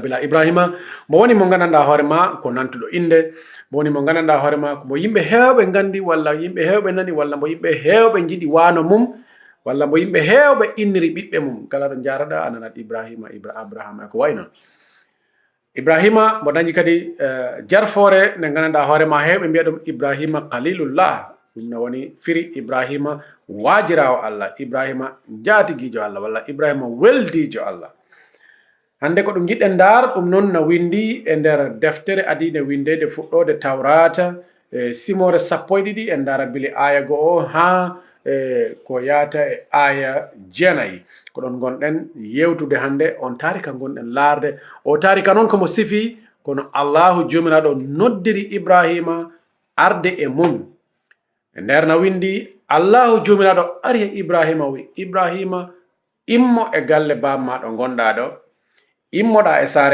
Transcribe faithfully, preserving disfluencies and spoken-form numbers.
Bila Ibrahima, mo woni mo nganndanɗaa hoore ma ko nantuɗo innde, mo woni mo nganndanɗaa hoore ma ko mo yimɓe heewɓe nganndi, walla yimɓe heewɓe nani, walla mo yimɓe heewɓe njiɗi waano mum, walla mo yimɓe heewɓe inniri ɓiɓɓe mum. Kala ɗo njaaraɗaa a nanat Ibrahima, Ibra Abrahama e ko wayi noon. Ibrahima mo dañi kadi eh, jarfoore nde nganndanɗaa hoore ma heewɓe mbiya ɗum Ibrahima Khalilullah. Ɗum ne woni firi Ibrahima waajiraawo Allah, Ibrahima njaatigiijo Allah, walla Ibrahima weldiijo Allah. Hannde ko ɗum njiɗɗen ndaar, ɗum noon na winndi e nder deftere adiinde winndeede fuɗɗoode Tawraata, e simoore sappo e ɗiɗi, en ndaara bili aaya go'o haa e ko yaata e aaya jeenayi. Ko ɗon ngonɗen yewtude hannde, on taarika ngonɗen laarde. O taarika noon ko mo sifi, kono Allahu Joomiraaɗo noddiri Ibrahima arde e mum. E nder na winndi, Allahu Joomiraaɗo ari e Ibrahima, o wi, Ibrahima, immo e galle baaba ma ɗo ngonɗaa ɗo, immoɗaa e saare